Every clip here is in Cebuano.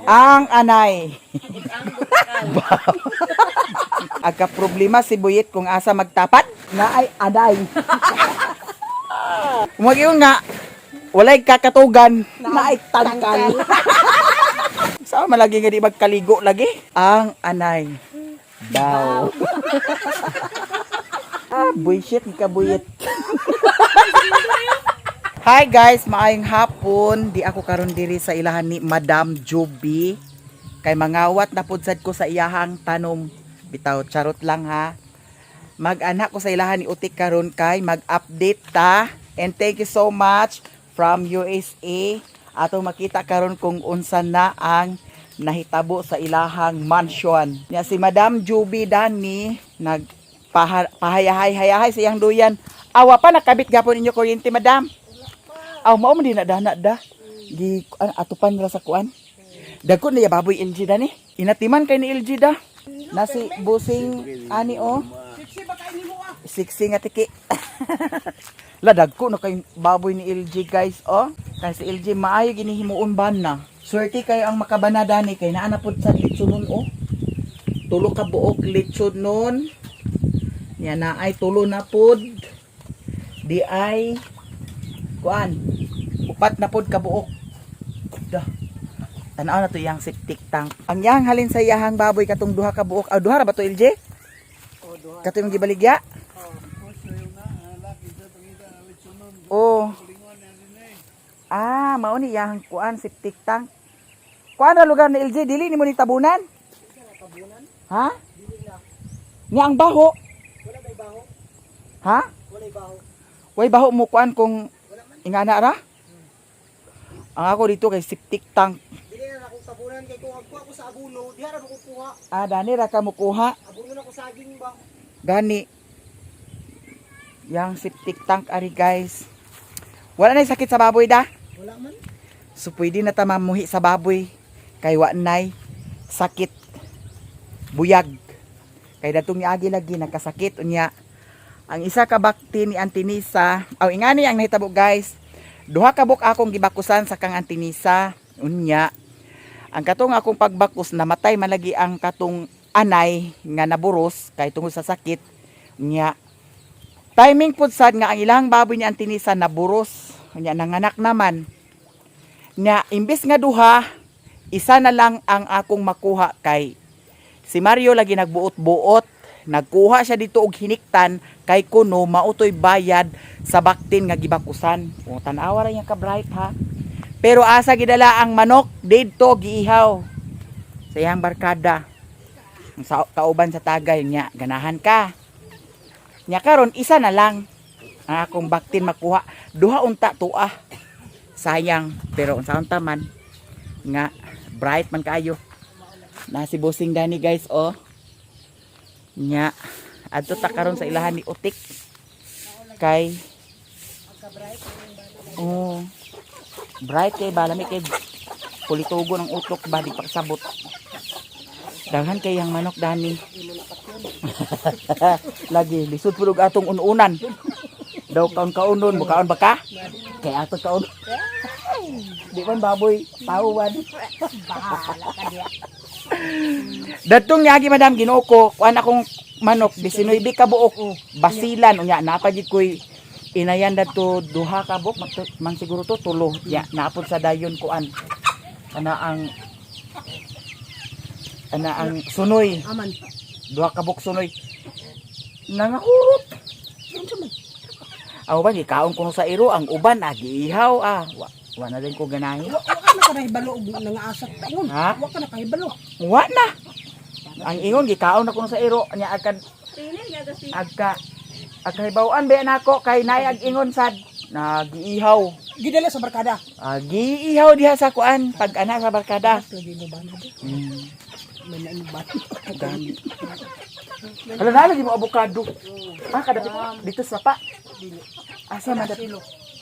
Ang anay. Agka problema si Buyit kung asa magtapat na ay anay. Magyun nga walay kakatugan na ay tangkal. Sa malagi nga di magkaligo lagi. Ang anay. Daw. Ah, bullshit ka, buyit. Hi guys, maayong hapon. Di ako karon diri sa ilahan ni Madam Juby. Kay mangawat na pud sad ko sa iyahang tanom. Bitaw, charot lang ha. Mag-anak ko sa ilahan ni Utik karon kay mag-update ta. And thank you so much from USA. Atong makita karon kung unsa na ang nahitabo sa ilahang mansion. Nya si Madam Juby Dani nag pahayahay-hayahay sa iyang duyan. Awa pa nakabit gapon inyo kuryente, Madam. Aw, mao man din na dana da. Gi atupan ra sa kuan. Dagko na ya baboy LG da ni. Inatiman kay ni LG da. Nasi busing ani oh. Siksi nga tiki. La, dagko na kay baboy ni LG, guys, oh. Kay si LG maayo ginihimuon ban na. Swerte kayo ang makabana dani kay naa na pud sa litsunon oh. Tulo ka buok litson nun. Nya na ay tulo na pud. Di ay kuan. Upat na pud ka buok. Da. Tanaw na to yang septic tank. Ang yang halin sa iyahang baboy katong duha ka buok. Aw, duha ra ba to, LJ? Kato yung gibaligya? Oh. Ah, mao ni iyahang kuan, septic tank. Kuan ra lugar ni LJ, dili nimo ni tabunan? Ha? Nya ang baho. Ha? Way baho mo kuan kung ingana ra? Ang ako dito kay septic tank. Dili na akong tabunan kay kung agkuha ko sa abuno, diha ra mo kukuha. Ah, dani ra ka mukuha. Abuno na ko saging ba. Gani. Yang septic tank ari, guys. Wala na sakit sa baboy da. Wala man. So pwede na ta mamuhi sa baboy kay wa nay sakit buyag. Kay datong niagi lagi nagkasakit unya. Ang isa ka bakti ni Antinisa, aw, ingani ang nahitabo, guys. Duha ka buok akong gibakusan sa kang Antinisa unya. Ang katong akong pagbakus, namatay man lagi ang katong anay nga naburos kay tungod sa sakit unya. Timing pud sad nga ang ilang baboy ni Antinisa naburos unya, nanganak naman. Nya imbes nga duha, isa na lang ang akong makuha kay si Mario lagi nagbuot-buot. Nagkuha siya dito og hiniktan kay kuno mautoy bayad sa baktin nga gibakusan. O, tan-awa ra niya ka bright ha. Pero asa gidala ang manok didto giihaw sa iyang barkada. Ang sa kauban sa tagay niya, ganahan ka. Nya karon isa na lang ang akong baktin makuha. Duha unta tuah. Sayang, pero unsa unta man nga bright man kaayo. Na si Bossing Dani, guys, oh. Nya adto ta karon sa ilahan ni Utik kay oh, bright kay balami kay pulitugo ng utok ba, di pakasabot. Daghan kay yang manok dani. Lagi lisod pud og atong ununan. Daw kaon kaunon, mukaon ba ka? Kay ato kaon. Di man baboy, tao man. Bahala ka diya. Datong niagi, madam, Ginoo ko, kuan akong manok 19 ka buok. Basilan unya napagid koy inayan dadto duha ka buok man siguro to tulo. Ya naapod sa dayon kuan. Ana ang sunoy, Aman. duha ka buok sunoy. Nangahurot. Unsa man? Aw ba gikaon kuno sa iro ang uban ah giihaw ah. Wa na din ko ganahi. Wa ka na kahibalo og nangaasat taon. Ha? Wa ka na kahibalo. Wa na. Ang ingon gikaon na kuno sa iro nya agad agka agkahibaw-an ba nako kay naay ag ingon sad nagiihaw. Gidala sa barkada. Ah, giihaw diha sa kuan pag ana sa barkada. Lagi mo ba na? May na ba? Gani. Hala na lagi mo abokado. Ah, kadapit dito sa pa. Asa man dapit?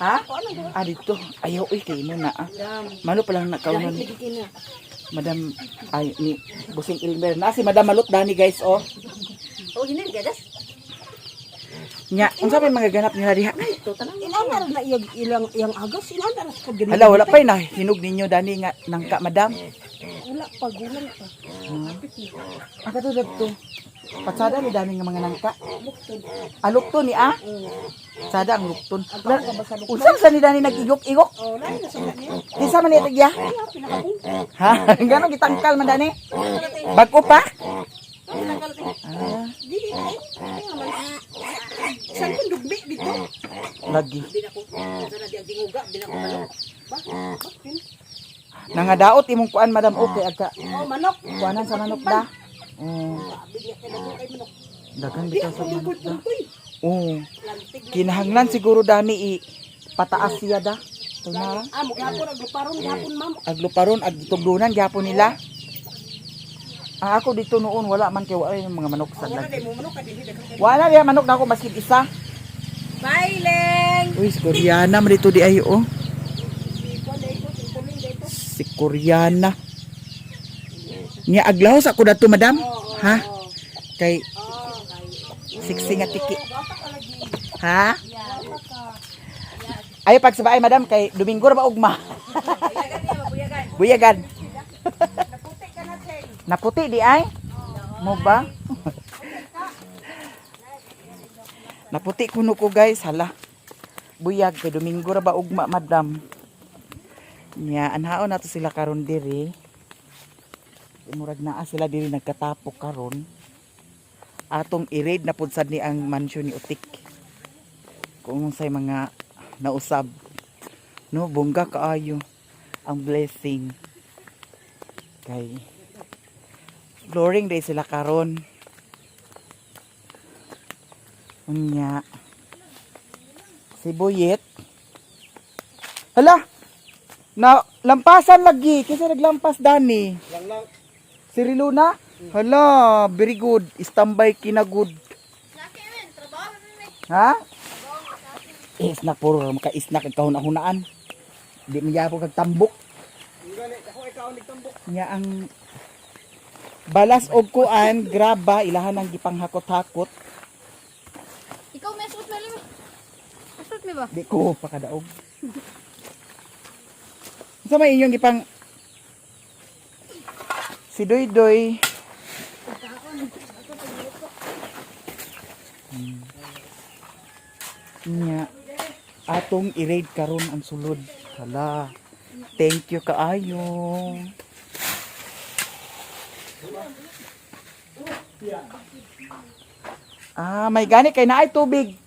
Ha? Ah, dito. Ayaw uy kay mo na. Ah. Malo pa lang nakaunan. Madam ay ni Busing Ilmer na si Madam Malot dani, guys, oh. Oh, hinil gadas. Nya, unsa may mga ganap nila diha? Ilan na na iyang ilang iyang agas, ilan na sa Hala, wala pa na hinog ninyo dani nga nangka, madam. Wala pa, gulang pa. Kapit ni. Ang katulad to. Patsada ni dami nga mga nangka. Luktod. Alukto ni ah. Oo. Sada ang lukton. Ang baka ba sa lukton? Unsa man sa ni dani nag-igok-igok? Oh, lain na sa niya. Kinsa man ni tigya? Kaya pinakabong. Ha? Ganong gitangkal man dani? Bag-o pa? Ah, Dili na eh. Kaya man. Saan kong dugbi dito? lagi. Binako. Sa na di ang tinguga, binako manok. Ba? Ba? Nangadaot imong kuan, madam, okay agka. Oh, manok. Kuanan sa manok da. Sabi niya kay dagan kay manok. Dagan Di bitaw ako sa manok da. puntoy. Oo. Lantig na. Kinahanglan siguro dani i pataas siya da. Tuna. Ah, mughapon agluparon gihapon, ma'am. Agluparon agtugdunan gyapon nila. Ang ako dito noon wala man kay wala yung mga manok sa Wala lagi. day mo manok ka dili dagan kay. Wala diya manok na ako maski isa. Bye, Leng! Uy, si Koreana man dito di ay oh. Si kuan day ko, si kuling day to. Si Koreana. Nya aglahos ako dato, madam. Ha? Kay siksi nga tiki. Ha? Ay pagsabaay, madam, kay Domingo ra ba ugma? Buyagan. Naputi ka na, Cheng. Naputi di ay? Mo ba? Naputi kuno ko, guys, hala. Buyag kay Domingo ra ba ugma, madam. Nya anhaon nato sila karon diri. Murag naa sila diri nagkatapok karon. Atong i-raid na pud sad ni ang mansion ni Utik. Kung unsay mga nausab. No, bongga kaayo ang blessing. Kay flooring day sila karon. Unya. Si Boyet. Hala. Na lampasan lagi kasi naglampas dani. Lang lang. Si Riluna. Hala, very good. Standby kina good. Ha? Isnak puro maka isnak ang kahuna-hunaan. Di mo yapo kag tambok. Gani ako ikaw nagtambok. Nya ang balas og kuan, graba ilahan ang gipanghakot-hakot. Ikaw, may suot na lang. Suot mi ba? Di ko pakadaog. Sa may inyong gipang si Doy Doy. Nya atong i-raid karon ang sulod. Hala. Thank you kaayo. Ah, may gani kay naay tubig.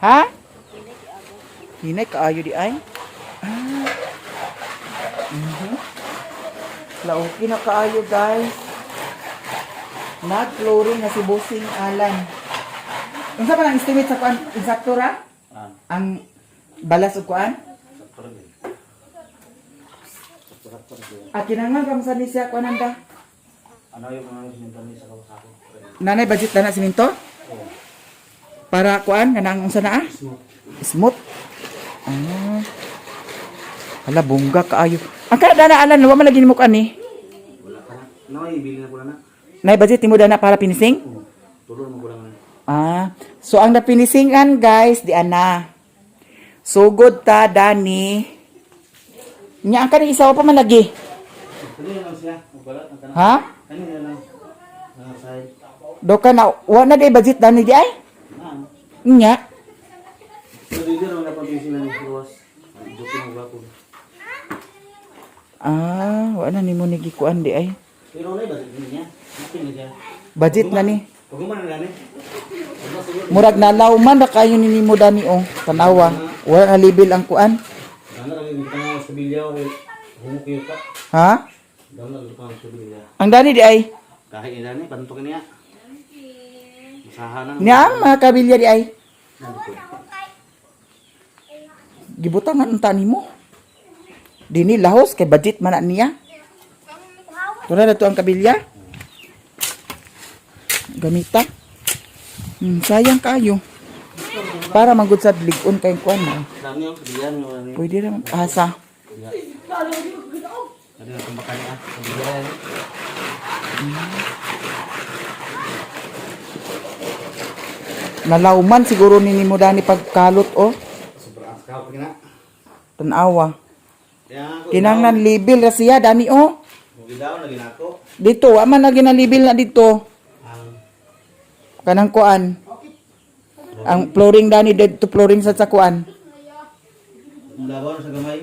Ha? Hinay kaayo di ay. Ah. Lauki na kaayo, guys. Nag-flooring na si Bossing Alan. Unsa man ang estimate sa kuan insakto ra? Ah. Ang balas og kuan? Ah, kinahanglan ka man ni siya kuan anda. Ano yung mga sininto ni sa kawasako? Nanay budget na na siminto? Para kuan nga nang unsa na ah? Smooth. Smooth. Ah. Hala bongga kaayo. Ang kada na alan wa man lagi nimo kuan ni. Wala ka na. No, ibili na ko na na. Nay budget nimo dana para finishing? Oo. Tulo mo ko lang na. Ah, so ang napinisingan guys, di ana. Sugod ta dani. Nya ang kaning isa wa pa man lagi. Kanina lang siya. Wala ang kanang. Ha? Kanina lang. Ah, side. Do ka na wa na di budget dani di ay? Na. Nya. So dito naman na pag sila ni Luwas. Joke mo ba ko? Ah, wa na nimo ni gikuan di ay. Pero wala ba sa niya? Napin na siya. Budget na ni. Paguma na gani. Murag nalawman ra kayo ni nimo dani oh. Tanawa. Wa na level ang kuan. Dana lagi gitang sa bilya o humuk yun ka. Ha? Dana lagi gitang sa bilya. Ang dani di ay. Kahit ina ni pantok niya. Masaha na. Nya ang mga kabilya di ay. Gibutangan unta nimo. Dini lahos kay budget man na niya. Tuna na to ang kabilya. Gamita. Sayang kayo. Para manggod sa ligon kay kuan mo. Dami yung bilya niyo. Pwede ra man asa. Ano yung tumbakan niya? Bilya. Nalawman siguro ni nimo dani pagkalot oh. Sobrang ang kahapon na. Tanawa. Kaya ako. Kinanglan label ra siya dani oh. Mugidaw na ginako. Dito wa man na ginalibil na dito. Ang Kanang kuan. Ang flooring dani dito flooring sa kuan. labaw sa gamay.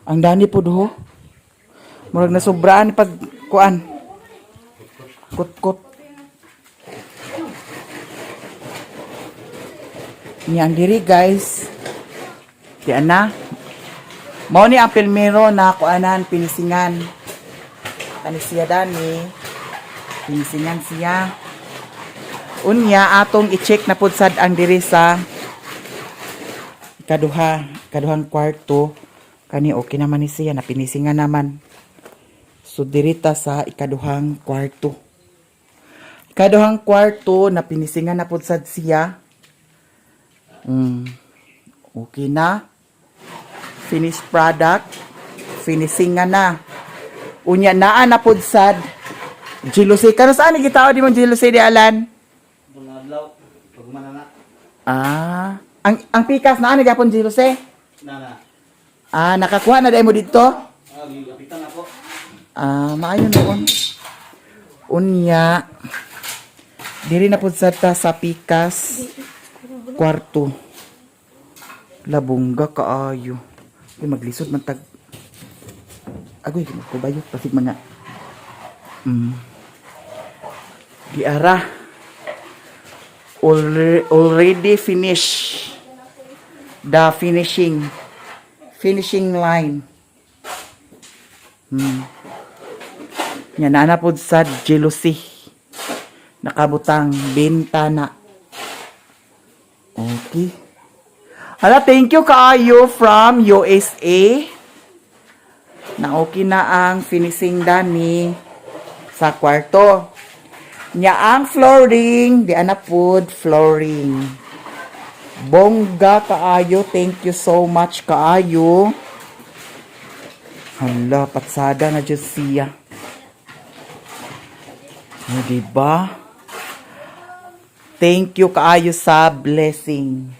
Ang dani pud ho. Murag nasubraan pag kuan. Kutkot. Niya ang diri, guys. Di ana. Mao ni ang pilmero na kuanan pinisingan. Kani siya dani. Pinisingan siya. Unya atong i-check na pud sad ang diri sa ikaduha, ikaduhang kwarto. Kani okay naman ni siya, napinisingan naman. So dirita sa ikaduhang kwarto. Ikaduhang kwarto, napinisingan na pud sad siya. Okay na. Finished product. Finishingan na. Unya naa na pud sad. Jealousy. Kano saan ni gitao di mo jealousy di Alan? Itong adlaw. Pagumana na. Ah, ang pikas naa ni gapon jealousy. Na na. Ah, nakakuha na dahil mo dito? Ah, gigapitan ako. Ah, maayo noon. Unya, diri na pud sa ta sa pikas kwarto. Labongga kaayo. Uy, maglisod man tag. Agoy, kubayot pasig mga. Di ara. Already finish. The finishing. Finishing line. Nya naa na pod sa jealousy. Nakabutang bintana. Okay. Hala, thank you kaayo from USA. Na okay na ang finishing dani sa kwarto. Nya ang flooring, di ana pod flooring. Bongga kaayo, thank you so much kaayo. Hala, patsada na jud siya. O, diba? Thank you kaayo sa blessing.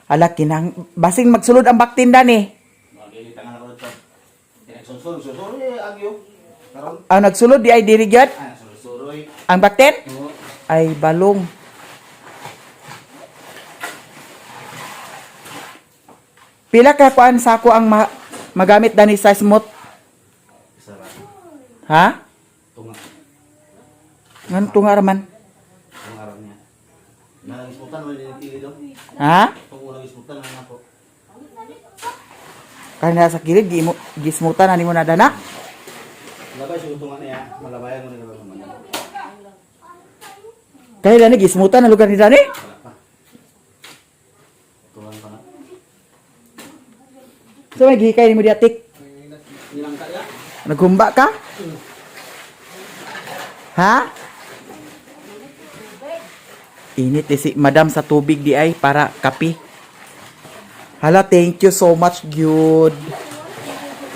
Hala, kinang basing magsulod ang baktinda ni. Magilitangan ako dito. Tinagsulsul, sulsul eh, agyo. Karon. Ang nagsulod di ay diri gyud. Ah, sulsuloy. Ang baktin Oo. ay balong. Pila ka kuan sako ang magamit dani sa smooth? Isa ra. Ha? Tunga. Ngan tunga ra man. Tunga ra niya. Nagismutan man din kili do. Ha? Kung unang ismutan na ako. Kaya sa kilid gi gismutan na nimo na dana. Labay sa tunga niya, malabayan mo nila naman. Kaya dani gismutan na lugar ni dani. Wala pa. Tungan pa na. So may gihikay nimo diatik. Nilangka ya. Nagumba ka? Ha? Init eh si madam sa tubig di ay para kape. Hala, thank you so much, gyud.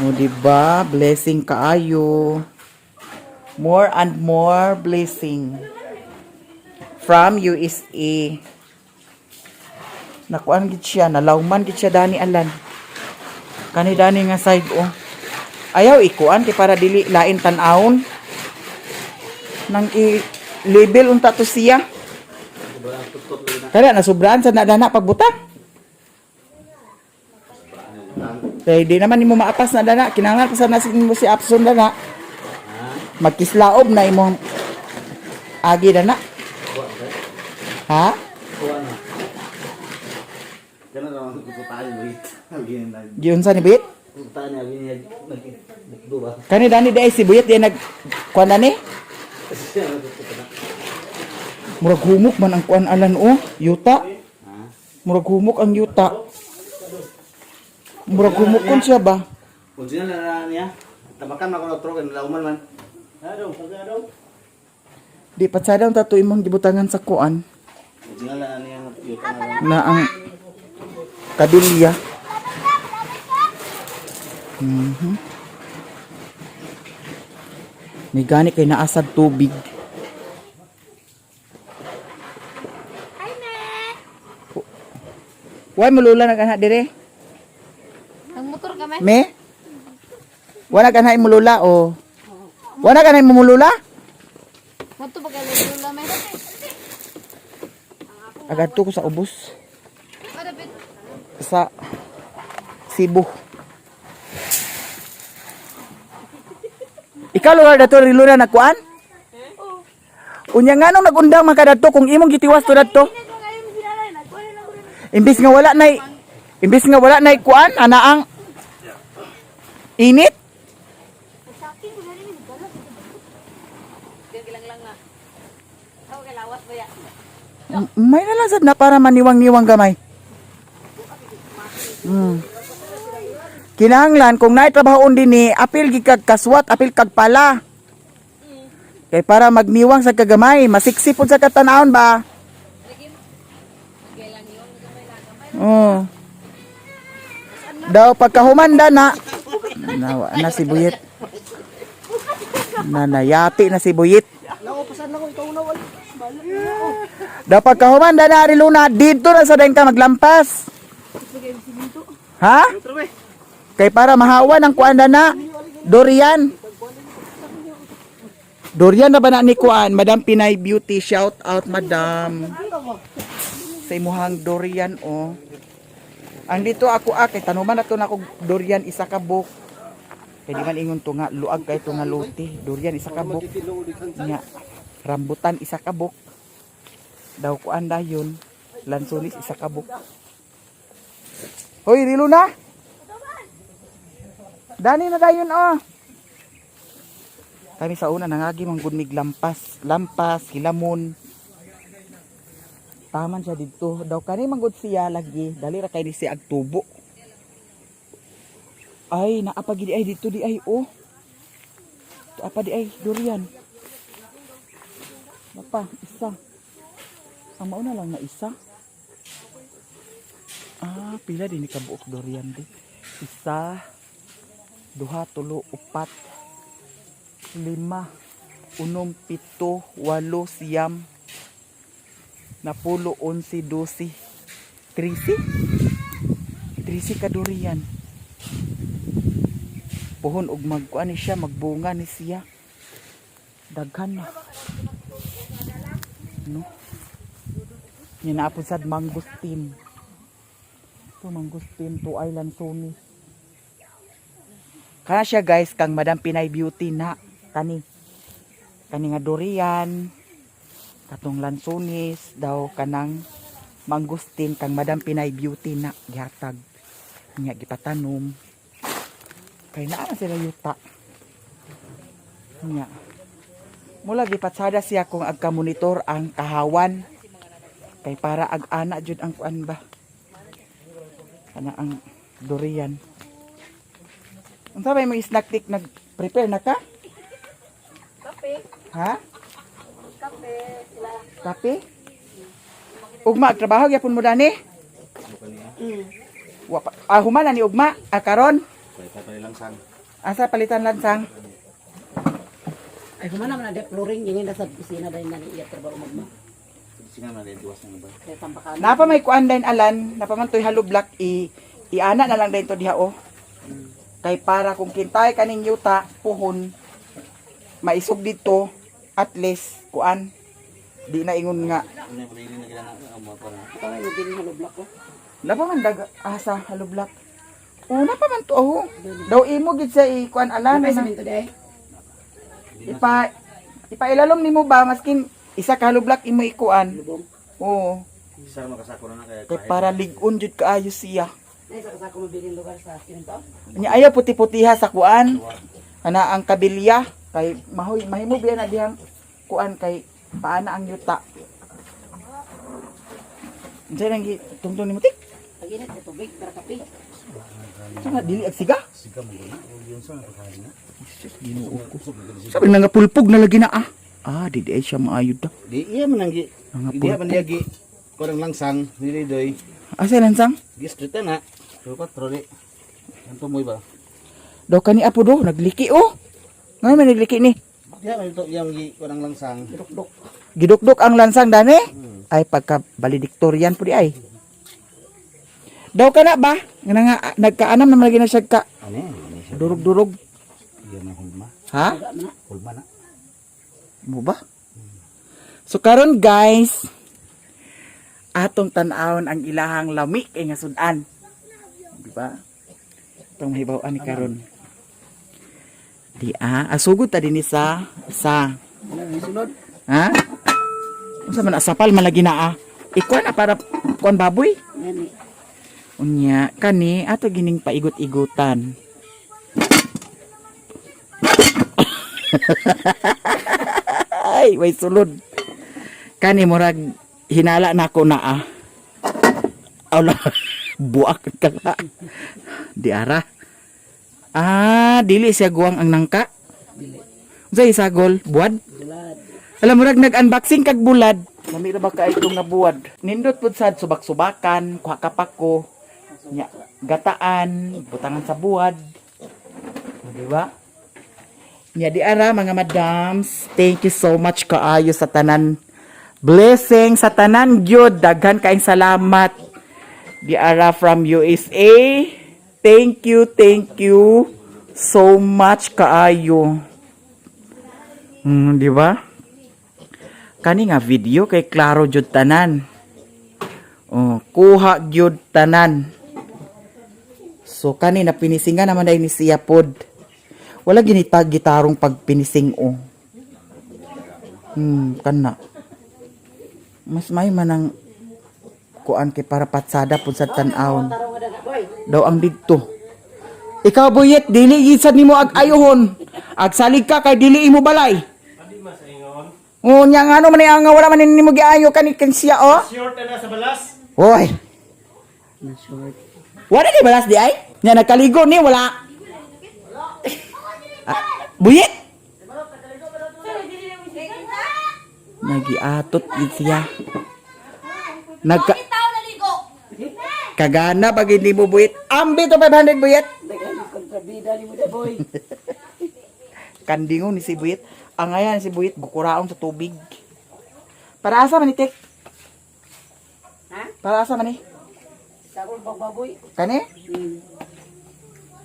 O, diba? Blessing kaayo. More and more blessing. From USA. Nakuan gid siya, nalawman gid siya dani alan. Kani dani nga side oh. Ayaw ikuan kay para dili lain tan-awon. Nang i-label unta to siya. Sobrang tutot lagi na. Kaya nasubraan sa nadana pagbutang. Kay di naman nimo maapas na dana, kinahanglan pa sa nasi nimo si Apson dana. Magkislaob na imong agi dana. Kuha ka. Ha? Kuha na. Ganun naman kukutaan mo it. Algin na. Giunsa ni Bit? Kukutaan niya, algin niya. Nagdo ba? Kani dani di ay si Buyat di ay nag kuan na ni? Siya nagkukutaan. Murag humok man ang kuan alan oh, yuta. Ha? Murag humok ang yuta. Murag humok kun siya ba? Original na na niya. Tabakan ako na truck, lauman man. Ano, pagkano? Di patsada ang tato imong gibutangan sa kuan Original na niya yuta na lang. na ang kabilya. May gani kay naasad tubig. Hi, Matt! Why mulula nag anak dire? Me? Wala ka na imulula o? Wala ka na imulula? Mo to ba kay Lola me? Agad to ko sa ubos. Ada bit. Sa Cebu. Ikaw lugar dato riluna na kuan? Unya nga nung nagundang man ka dadto kung imong gitiwas to dadto. Imbis nga wala nay kuan ana ang init. May nalasad na para maniwang-niwang gamay. Kinahanglan kung naay trabahoon dinhi, apil gid kag kaswat, apil kag pala. Kay para magniwang sa kagamay, masiksi pud sa katanawon ba? Oh. Daw pagkahumanda na nawa na si Buyit. Nanayati na si Buyit. Naupasan na ko ikaw na wala. Bala. Daw pagkahumanda na ari Luna, dito na sa dayon ka maglampas. Ha? Kay para mahawan ang kuan na na. Dorian. Dorian na ba na ni kuan? Madam Pinay Beauty, shout out madam. Sa imuhang durian oh. Ang dito ako ah, kay tanuman na to na ako durian isa ka buok. Kay di man ingon to nga luag kay to nga luti. Durian isa ka buok. Nya rambutan isa ka buok. Daw kuan dayon. Lansones isa ka buok. Hoy, rilo na. Dani na dayon oh. Kami sa una nangagi man gud mig lampas, lampas, hilamon. Taman siya didto. Daw kani man gud siya lagi, dali ra kay ni siya agtubo. Ay, naa pa gid ay didto di ay oh. Apa di ay durian. Napa, isa. Ang mauna lang na isa. Ah, pila din ni kabuok durian di. Isa, duha, tulo, upat, lima, unom, pito, walo, siyam, napulo, 11, 12, 13? 13 ka durian. Puhon og magkuan ni siya, magbunga ni siya. Daghan na. No? Nya naapod sad mangosteen. Ito mangosteen to island Sony. Kana siya guys kang Madam Pinay Beauty na kani. Kani nga durian, katong lansones daw kanang mangosteen kang Madam Pinay Beauty na gihatag. Nya gipatanom. Kay naa man sila yuta. Nya. Mula gipatsada siya kung agka-monitor ang kahawan. Kay para ag-ana jud ang kuan ba. Kana ang durian. Unsa may mga snack tik nag-prepare na ka? Kape. Ha? Kape. Sila. Kape? Ugma, trabaho gyapon mo dani? Wa pa. Ah, human na ni ugma. Ah, karon. Palitan pa nilang sang. Asa palitan lansang? Ay, humana man na de flooring yun yung nasa kusina dahil na iya trabaho magma. Singa man din tiwas na ba. Kaya tambakan. Napa may kuan din alan, napa man toy hollow block i iana na lang din to diha oh. Kay para kung kintay kaning yuta puhon maisog dito at least kuan di na ingon nga. Ano yung pili na gina na ang mga para. Ikaw ay mabili hollow block ko. Napa man dag asa hollow block. Una pa man to oh. Daw imo gid sa i kuan alan Ano na. sa day? Ipa ipailalom nimo ba maskin isa ka hollow block imo ikuan. Lubong. Oo. Isa makasako na kaya Kay para lig-on jud kaayo siya. Nay sa kasako mabili lugar sa sininto. Nya ayaw puti-putiha sa kuan. Ana ang kabilya kay mahoy mahimo biya na dihang kuan kay paana ang yuta. Unsa nang tungtong nimo tik? Pag init sa tubig para kape. Unsa nga dili ag siga? Siga mo guna. O yun sa pagkain na. Jesus, Ginoo ko. Sabi na nga pulpog na lagi na ah. Ah, di di ay siya maayo ta. Di iya man ang gi. Mga Di man niya gi. Kurang langsang nili doy. Asa lansang? Gi street na. So patro di. Anto mo ba? Daw kani apo do nagliki oh. Ngano man nagliki ni? Diha man ito yang gi kurang langsang. Dukduk. Gidukduk ang lansang dani? Ay pagka valedictorian po di ay. Daw ka na ba? Nga na nga, nagkaanam naman lagi na siya ka. Ano yan? Ano siya? Durog-durog. Yan ang hulma. Ha? Hulma na. Mo ba? So karon guys, atong tan-awon ang ilahang lami kay nga sudan. Di ba? Itong mahibaw-an ni karon. Di ah, asugod ta dinhi sa sa Ano ni sulod? ha? Unsa man asapal man lagi na ah. Ikuan na para kuan baboy. Ngani. Unya kani ato gining paigot-igutan. Ay, way sulod. Kani murag hinala nako na ah. Awla, buak ka ka. Di ara. Ah, dili siya guwang ang nangka. Dili. Unsay isagol? Buwad? Bulad. Alam murag nag-unboxing kag bulad. Lami ra ba kay itong nabuwad? Nindot pud sad subak-subakan, kuha ka pa ko. Nya, gataan, butangan sa buwad. O, di ba? Nya di ara mga madams, thank you so much kaayo sa tanan. Blessing sa tanan gyud, daghan kaayong salamat. Di ara from USA. Thank you so much kaayo. Di ba? Kani nga video kay klaro jud tanan. Oh, kuha gyud tanan. So kani na pinisingan naman dahil ni siya pod. Wala ginita gitarong pagpinising oh. Kana. Mas may man ang kuan kay para patsada pud sa tan-awon. Tarong nga daga boy. Daw ang didto. Ikaw buyet, dili gisad nimo ag ayohon. Ag salig ka kay dili imo balay. Oo, nya nga ano man ang wala man nimo giayo kani kan siya oh. Short na sa balas. Hoy, Na short. wala ni balas di ay? Nya nagkaligo ni wala. Ah, buyet. Nagiatot gid siya. Nagka Tao naligo. kagana pag hindi mo buyet. Ambi to 500 buyet. Daghan kontrabida ni mo da boy. Kandingo ni si Buyit. Ang ayan si Buyit, gukuraon sa tubig. Para asa man ni Tek? Ha? Para asa man ni? Sagol bag baboy. Kani? Hmm.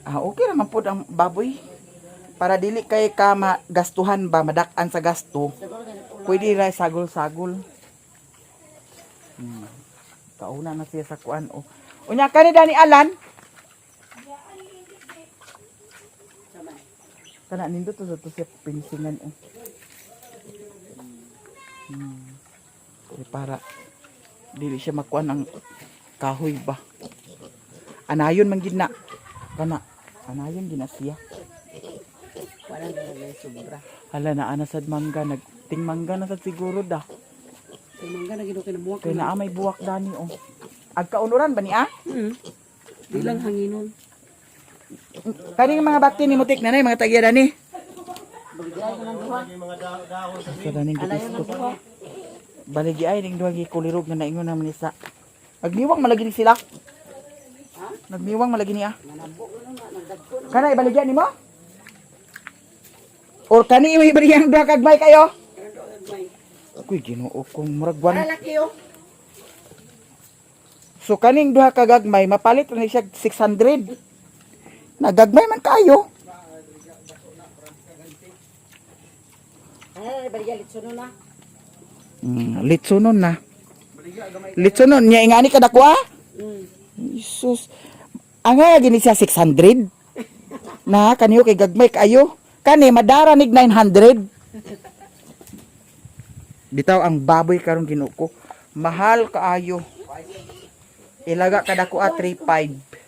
Ah, okay naman po ang baboy. Para dili kay ka magastuhan ba, madak-an sa gasto. Sagol ka na Pwede ra sagol-sagol. Kauna na siya sa kuan oh. Unya kani dani Alan? Kana nindot to sa to siya pinsingan oh. Kay para dili siya makuan ang kahoy ba. Anayon man gid na. Kana anayon gid na siya. Wala na lang sobra. Hala na ana sad mangga nagting mangga na sad siguro da. Kay mangga na gid kay namuwak. Kay naa may buwak dani oh. Agkaunuran ba ni ah? Di lang hanginon. Kaning mga bakti ni mutik nanay mga tagya dani. Baligay ko ng duha. Sa daning gipisto. Baligi ay ning duha gikulirog nga naingon naman ni sa. Nagniwang malagi ni sila. Nagniwang malagi niya. Nanabok na na nagdagko na. Kana ibaligya nimo? Or kani imo ibaligya ang duha kagmay kayo? Kuy Ginoo kong murag wan. Laki oh. So kaning duha ka gagmay mapalit na siya 600. Nagagmay man kayo. Ay, baligay litsono na. Litsonon na. Litsonon niya ingani kada ko ah. Jesus. Ang nga gini siya 600. Na kaniyo kay gagmay kayo. Kani madara nig 900. Bitaw ang baboy karon Ginoo ko. Mahal kaayo. Ilaga kada ko ah 35.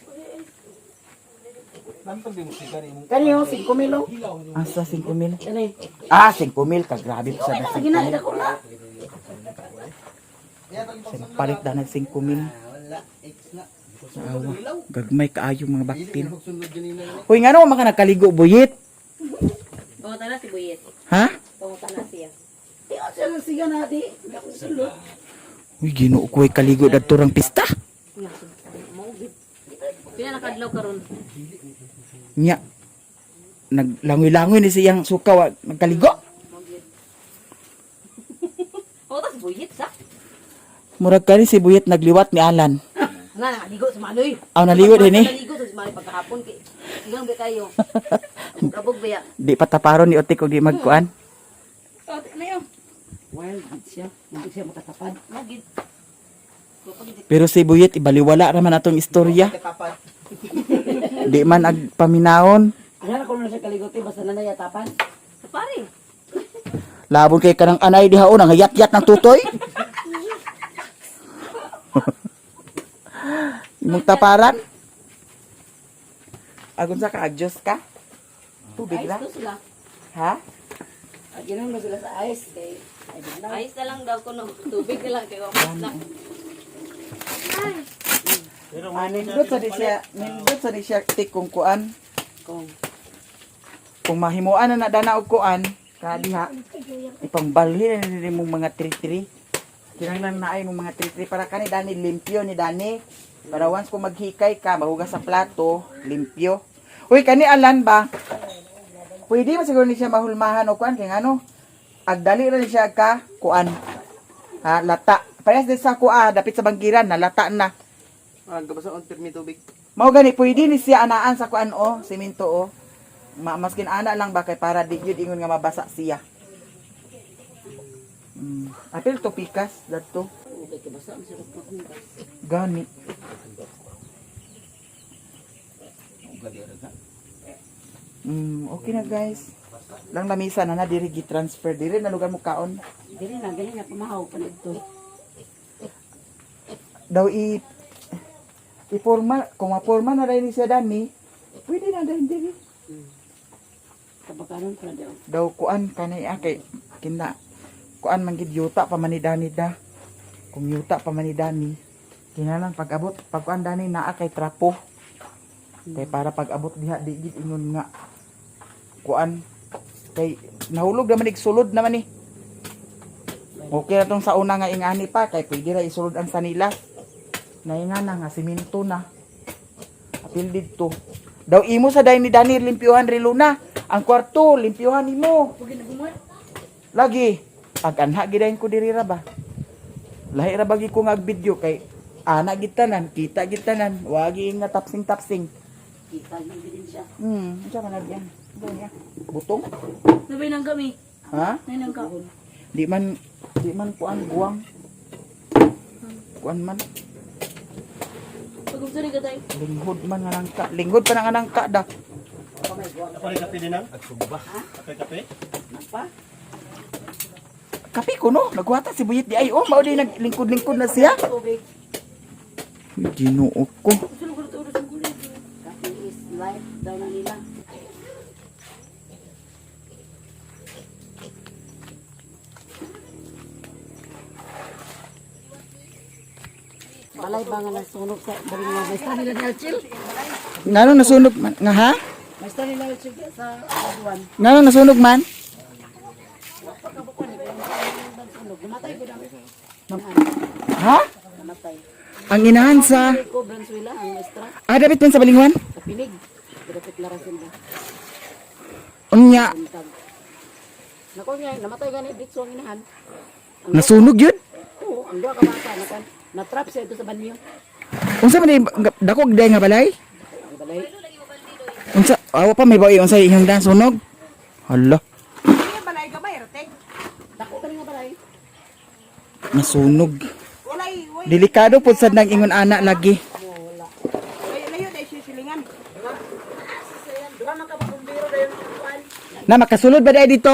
Kani oh, 5 mil oh. Asa 5 mil? Kani. Ah, 5 mil ka grabe po sa 5 Sige na, mil. dako na. Palit na ng 5 mil. Awa, gagmay kaayo mga baktin. Hoy, ngano mga nagkaligo buyit? Pangutan na si Buyet. Ha? Pangutan na siya. Di oh, siya lang siga na di. Di ako sulod. Uy, Ginoo ko ay kaligo dadto rang pista. Pila nakadlaw karon. Nya. Naglangoy-langoy ni siyang suka wa nagkaligo. Pangutan si Buyet sa. Murag kani si Buyit nagliwat ni Alan. Na naligo sa manoy. Aw, naligo din eh. Naligo sa manoy pagkahapon kay. Ingon ba kayo? Abog ba ya? Di pataparon ni Otik og di magkuan. Oh, na yun. Wild gid siya. Hindi siya makatapad. Mo gid. Pero si Buyet ibaliwala ra man atong istorya. Di man ag paminahon. Ano na kuno siya kaligote basta na nayatapan. Pare. Labon kay kanang anay diha o nangayat-yat ng tutoy. Imong taparan. Agon sa ka adjust ka? Tubig Ice lang. to sila. Ha? Aginon ba sila sa ice kay ay bigla. Ayos na lang daw kuno. Tubig na lang kay wa na. Ah, nindot sa di siya, nindot sa di siya tik kung kuan. Kung Kung mahimuan na nadana og kuan, kadiha ipangbalhin na nini mong mga tri-tri. Kinahanglan na ay mong mga tri-tri para kani Dani limpyo ni Dani. Para once kung maghikay ka, mahugas sa plato, limpyo. Uy, kani alan ba? Pwede man siguro ni siya mahulmahan o kuan kay ngano? Agdali ra ni siya ka kuan. Ha, lata. Parehas din sa kuan, dapit sa banggiran, nalata na. Ah, gabasa on pirmi tubig. Mao gani pwede ni siya anaan sa kuan o, simento o. Maskin ana lang ba kay para di gyud ingon nga mabasa siya. Apil to pikas dadto. okay ka basta ang sarap paghugas. Gani. Okay na guys. Lang lamisa na na diri gi-transfer diri na lugar mo kaon. Dili na dili na pamahaw pa nito. Daw i iporma kung maporma na rin ni siya dani, pwede na din diri. Kabakanon pa daw. Daw kuan kanay ah, kay kina kuan man gid yuta pa man ni Dani da. Kung yuta pa man ni Dani, kinahanglan pag abot pag kuan Dani naa kay trapo. Kay para pag abot diha di gid ingon nga kuan kay nahulog naman sulod naman ni. Okay na tong sa una nga ingani pa kay pwede ra isulod ang sanilas. Nainga na nga simento na. Apil didto. Daw imo sa day ni Dani limpyuhan riluna. Ang kwarto limpyuhan nimo. Lagi pag anha gidayon ko diri ra ba. Lahi ra bagi ko nga video kay ana gid tanan, kita gid tanan, wagi nga tapsing-tapsing. Kita gyud din siya. Unsa man na diyan? Unsa niya? Butong? Nabay nang kami. Ha? Nay nang ka. Di man kuan guwang. Kuan man Pag gusto ni katay. linghod man nga nangka. Linghod pa na nga nangka da. Ako rin kape din ang? Kape kape? Napa? Kape ko no, nagwata si Buyit di ay oh, mao di naglingkod-lingkod na siya. Tubig. Uy, Ginoo ko. Gusto ko oras ang kulit. Kape is life daw na nila. Balay ba nga nasunog sa galing nga may nila ni Alchil? Ngano nasunog man nga ha? May nila Alchil sa Abuan. Ngano nasunog man? Pagkabukuan, nasunog. Namatay ko dami. Ha? Namatay. Ang inahan sa Ko Bransuela ang maestra Ah, dapit man sa Balingwan? sa Pinig. Dapat larasin ba? Unya, Buntag. Nako nga, namatay gani dito ang inahan. nasunog yun? Oo, ang duha ka bata nakan. Natrap siya ito sa banyo. Unsa man dako gday nga balay? Ang balay. Unsa awa pa may bawi unsa iyang dan sunog? Hala, Balay gamay rate. Dako kani nga balay. nasunog. Walay way Delikado pud sad nang ingon ana lagi. layo layo dai siya silingan. Na makasulod ba dai dito?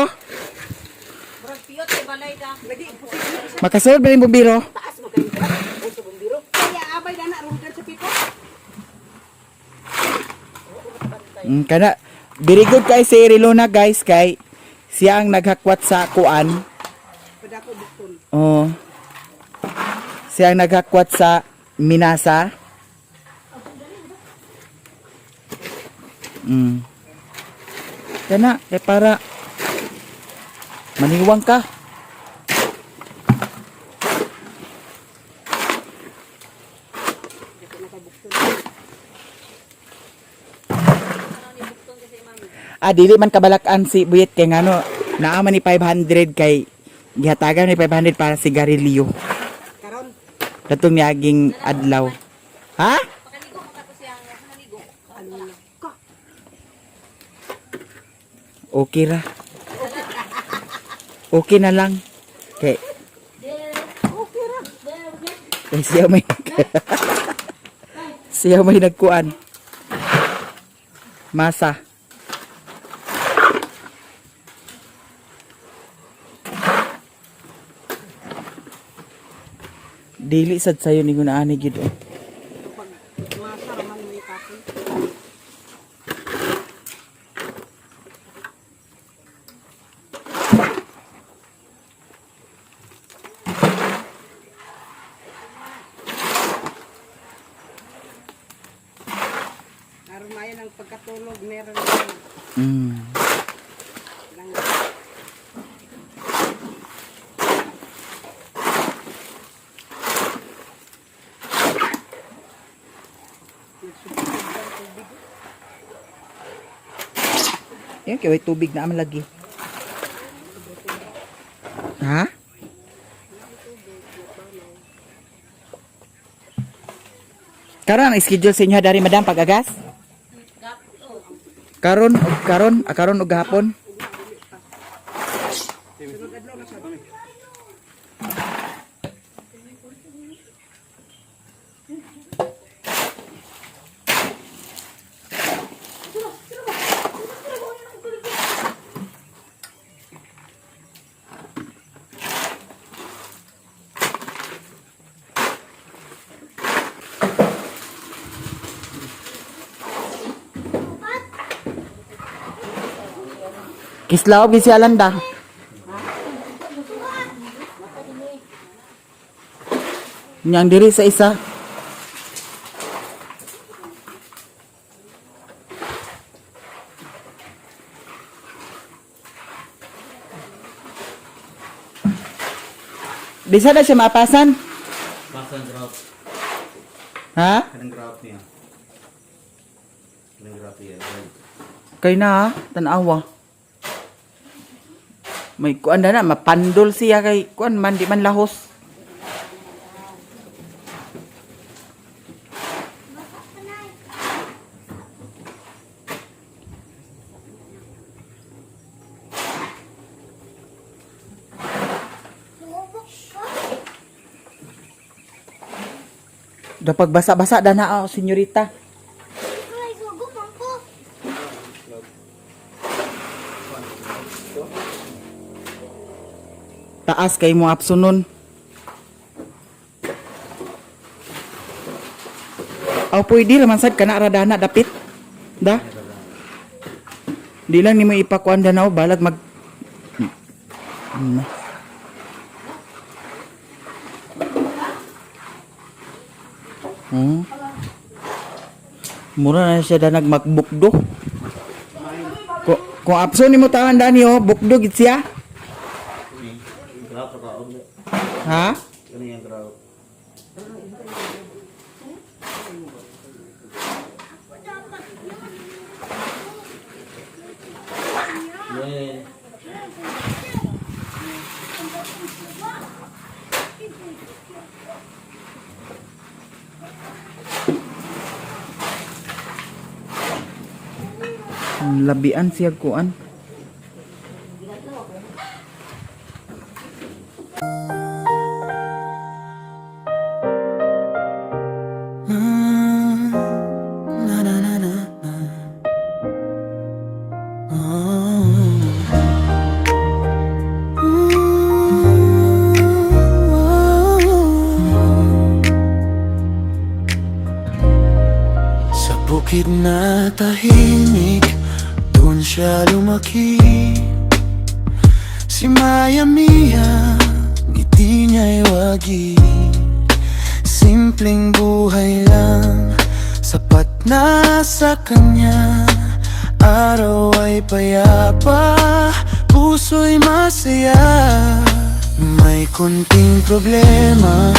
Makasulod ba yung bumbiro? Taas mo kayo. Sa bumbiro. Kaya abay na na ron sa piko. Kana very good kay si Rilona guys kay siya ang naghakwat sa kuan. Padako bukton. Oh. Siya ang naghakwat sa Minasa. Kana kay para maniwang ka. Ah, dili man kabalakan si Buyet kay ngano naa man ni 500 kay gihatagan ni 500 para sigarilyo. Karon Katong niaging adlaw. Ha? Pakaligo mo tapos yang naligo. Okay ra. Okay na lang. Kay Kay siya may siya may nagkuan. Masa. Dili sad sayo ni ani gid oh. Masa raman ni kapoy. Aron mayo ng pagkatulog, meron na lang. Yan kay way tubig na man lagi. Ha? Karon ang schedule sa inyo dari, madam, pag-agas? Karon og karon, ah, karon og gahapon. Kislaw gid si Alanda. Nyang diri sa isa. Di sana siya maapasan? Basta ang grout. Ha? Kanang grout niya. Kanang grout niya. Kay na ha, tanawa. May kuan na na, mapandol siya kay kuan man, di man lahos. Dapat basa-basa dana oh, senyorita. Taas kay mo apsunon. Aw pwede raman sad kana ra dana dapit. Da. Di lang nimo ipakuan dana oh, balag mag. Mura na siya da nagmagbukdo. Kung apso nimo tawan dani oh, bukdo gid siya. Grout sa kaon. Ha? Ano yung grout? Yeah. Labian siya kuan. Sa bukid na tahimik, doon siya lumaki. Si Maya Mia, ngiti niya'y wagi. Simpleng buhay lang, sapat na sa kanya. Araw ay payapa, puso'y masaya. May konting problema,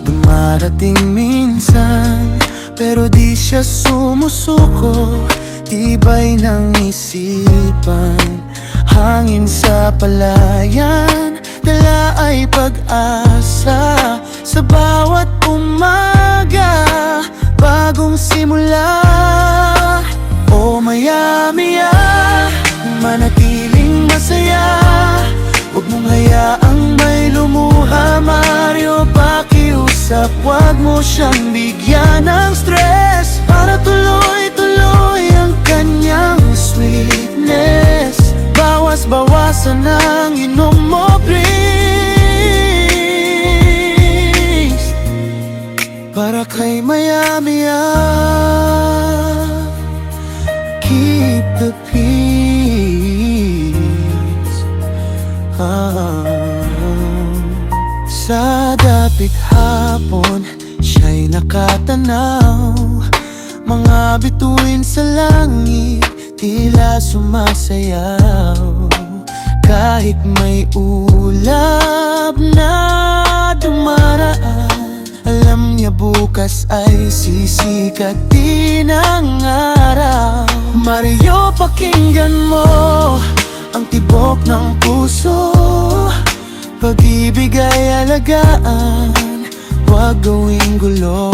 dumarating minsan. Pero di siya sumusuko, tibay ng isipan. Hangin sa palayan, dala ay pag-asa. Sa bawat umaga, Bagong simula. O Miami, manatiling masaya. Huwag mong hayaang may lumuha, Mario, pakiusap. Huwag mo siyang bigyan ng stress, para tuloy-tuloy ang kanyang sweetness. Bawas-bawasan ang inom mo, please, para kay Miami, keep the peace. Ah. Sa dapit hapon, siya'y nakatanaw. Mga bituin sa langit, tila sumasayaw. Kahit may ulap na dumaraan, alam niya bukas ay sisikat din ang araw. Mario, pakinggan mo ang tibok ng puso. Pag-ibig ay alagaan, huwag gawing gulo.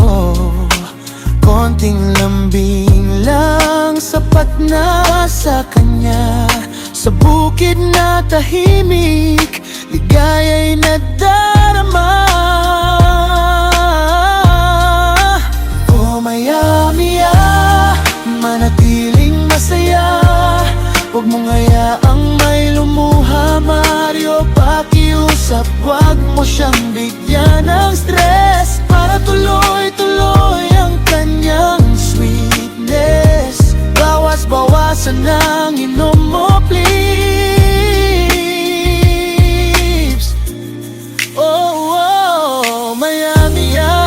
Konting lambing lang, sapat na sa kanya. Sa bukid na tahimik, ligaya'y nadarama. Oh Miami, manatiling masaya. Huwag mong hayaang may lumuha, Mario, pakiusap. Huwag mo siyang bigyan ng stress, para tuloy-tuloy ang kanyang sweetness. Bawas-bawasan ang inom mo, please. Oh, Miami, yeah.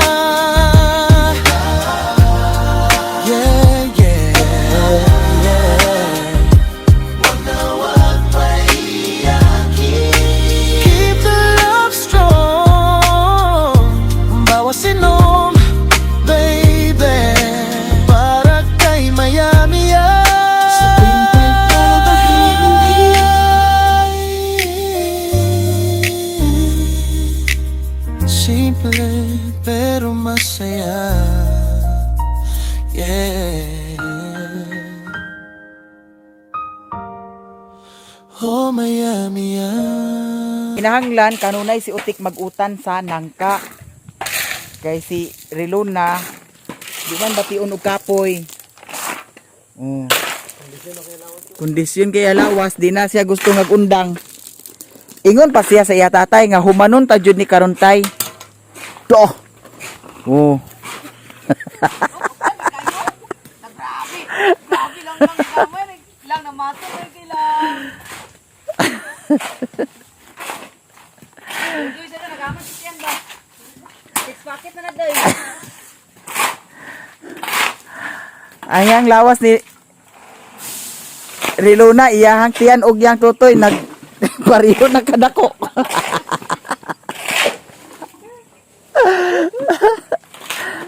Wag na wag paiyakin. Keep the love strong. Bawas inom, baby, para kay Miami, Sa tuwing pagkakahimik. Simple pero masaya. Yeah. Oh Miami, Kinahanglan kanunay si Utik magutan sa nangka. Kay si Riluna di man bation og kapoy. Oh. Kondisyon kay lawas, di na siya gusto ngagundang. Ingon pa siya sa iya tatay nga humanon ta jud ni karon tay. To. Oh. Grabe. Grabe lang lang gamay. Lang na mato may kailang. Uy, sa nagamit si Tian ba? Six packet na na day. Ang lawas ni Riluna, iyahang tiyan og yang tutoy nag pareho na kadako.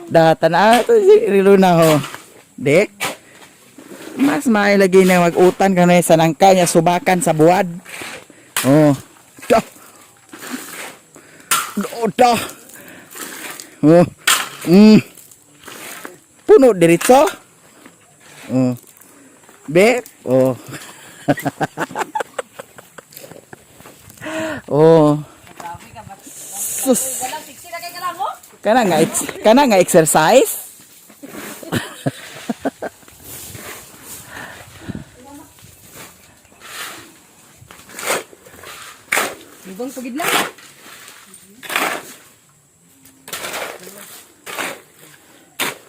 Datan na to si Riluna ho. Dek. Mas mailagay na mag-utan kanay sa nangka niya subakan sa buwad. Oh. Da. Do, da. Oh. Puno diretso. Oh. Be, oh. Oh. Sus. Walang siksi na kay kalang oh. Kana nga exercise? Ibang pagid lang.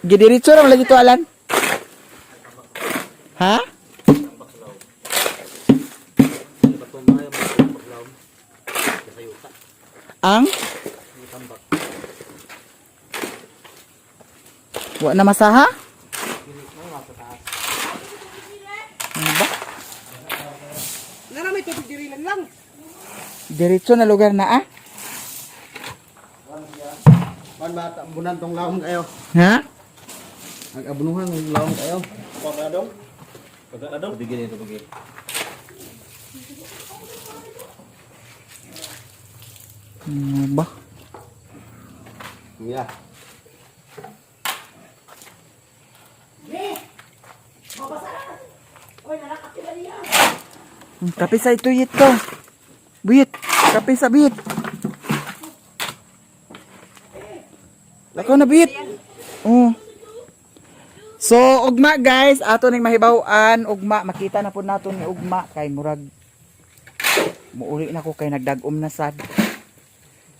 Gidiretso ra man lagi to, Alan. Ha? Ang? Wa na masaha? Ano ba? Nara may tubig diri lang lang. Diretso na lugar na ah? Pan ba bunan tong lawom kayo? Ha? Ang abunuhan ng lawom kayo. Wa ba dong? Bigyan ito, bigyan. Ano ba? Yeah. Kape sa ituyit ko. Buyit. Kape sa buyit. Lakaw na buyit. Oh. So, ugma guys, ato ning mahibaw-an, ugma makita na pud nato ni ugma kay murag muuli na ko kay nagdag-om na sad.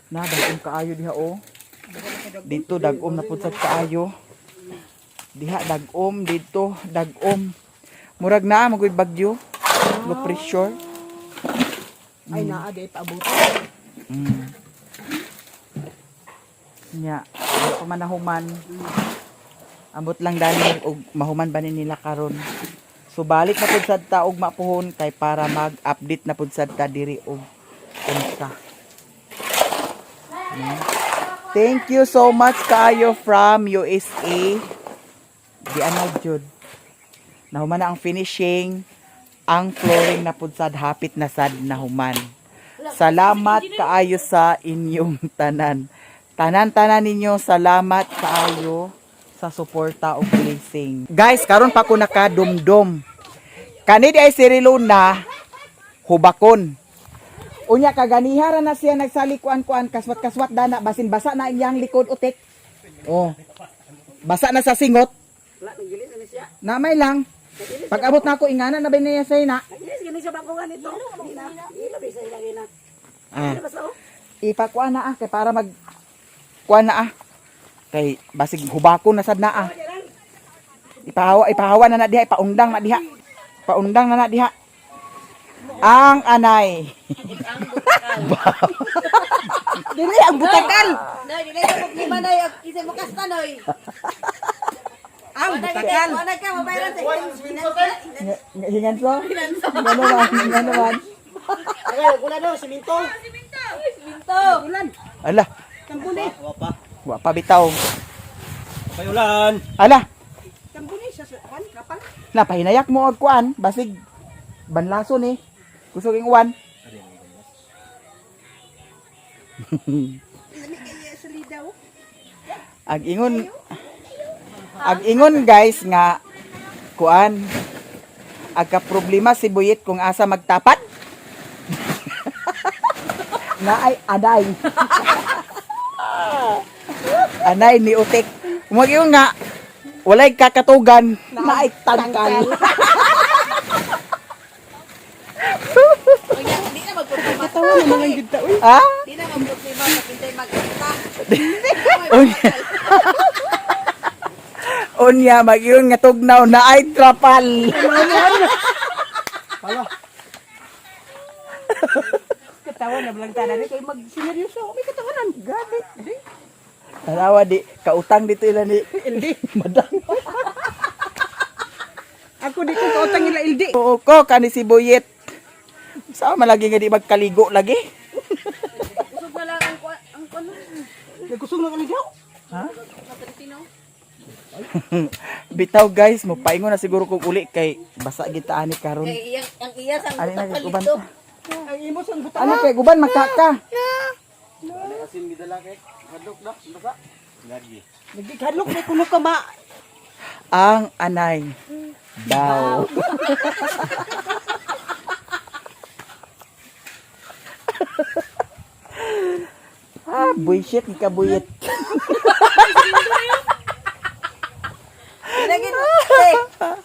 Na dag-om kaayo diha oh. Dito dag-om na pud sad kaayo. Diha dag-om dito dag-om. Murag na magoy bagyo. Low pressure. Ay naa di paabot. Nya, wala pa man nahuman. Ambot lang dani og mahuman ba ni nila karon. So balik na pud sad ta og mapuhon kay para mag-update na pud sad ta diri og unsa. No? Thank you so much kaayo from USA. Di ana jud. Nahuman na ang finishing, ang flooring na pud sad hapit na sad nahuman. Salamat kaayo sa inyong tanan. Tanan-tanan ninyo, salamat kaayo sa suporta ug blessing. Guys, karon pa ko nakadumdum. Kani di ay si Riluna hubakon. Unya kaganiha ra na siya nagsalikuan-kuan kaswat-kaswat dana basin basa na iyang likod utik. Oh. Basa na sa singot. Wala nang gilis na siya. Namay lang. Pag abot na ako ingana na ba niya say na? Gilis gani siya bangko ganito. Hindi na. Ila bisa ila gina. Ah. Basta oh. Ipakuan na ah kay para mag kuan na ah. Kay basig hubako na sad na ah. Ipahawa ipahawa na na diha, ipaundang na diha. Paundang na na diha. Ang anay. Dili ang butakal. Noy, dili sa problema noy, kinsa mo kasta noy. Ang butakal. Wala ka mabayaran sa Hingan so? Ngano man, ngano man. Ay, wala no, siminto. Minto. Ala, Tambuni. Wa pa. wa pa bitaw. Pay ulan. Ala, Tambuni sa kan kapal. na pahinayak mo og kuan, basig banlaso ni. Kusog ing uwan. Lami kay sa lidaw. Ang ingon Ang ingon guys nga kuan agka problema si Buyit kung asa magtapat. Na ay aday. Anay ni Utik. Mag-ingon nga walay kakatugan na ay tangkal. Unya, di na magproblema. Tawa na mga gid ta uy. Ha? Di na magproblema sa kinsay magkasta. Unya. Unya mag-ingon nga tugnaw na ay trapal. Katawa na blang tanan kay mag sineryoso may katawanan. Grabe. Tanawa di kautang dito ila ni LD Madam. Ako di ko kautang ila LD. Oo ko kani si Boyet. Sa malagi nga di magkaligo lagi. Usog na lang ang kuan ang kuan. Nagkusog na kani daw. Ha? Bitaw guys, mo paingon na siguro kog uli kay basa gid ta ani karon. Kay iyang ang iya sang Ani na butakal guban. dito. Ang imo sang buta. Ano kay guban makaka? Asin gidala kay hadlok na basa. Lagi. Nagikadlok may kuno ka ma. Ang anay. Daw. Ah, bullshit ka buyit. Di eh,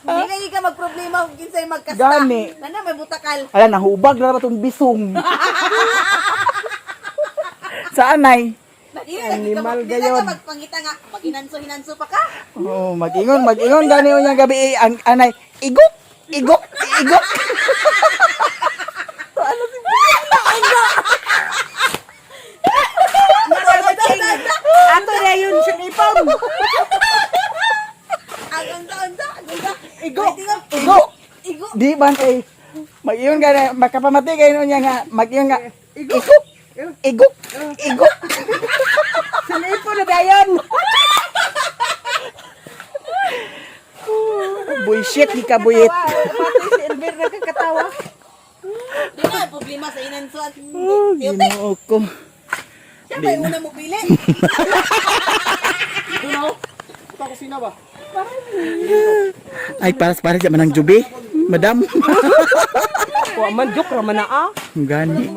di lagi ka magproblema kung kinsay magkasta. Gani. Nana may butakal. Ala, nahubag na ba itong bisong? Sa anay? Di lagi ka, Animal di lagi gayon. ka magpangita nga maginanso-hinanso pa ka. Oh, mag-ingon, mag-ingon gani unyang gabi eh, ang anay. Igok, igok, igok. Ato na yun sa ipon. Ang unsa unsa ang unsa. Igo, igo, Igo. Di ba eh mag-ingon gani makapamati kayo niya nga mag-ingon nga igok, igok, igok. Sa ipon na dayon. Bullshit di ka buyit. Pati si Elmer nakakatawa. Di na problema sa inanso at Oh, Ginoo ko. Siya ba yung una mo pili? Ito na oh. Ito kusina ba? Ay, paras paras man ang jubi. Madam. Wa man joke ra man na ah. Gani.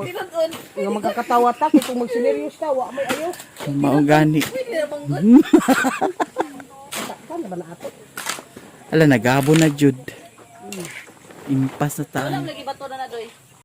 Nga magkakatawa ta kay kung magsineryoso ta wa may ayo. Mao gani. Kan ba na ato? Ala nagabo na jud. Impas na tayo. Lagi bato.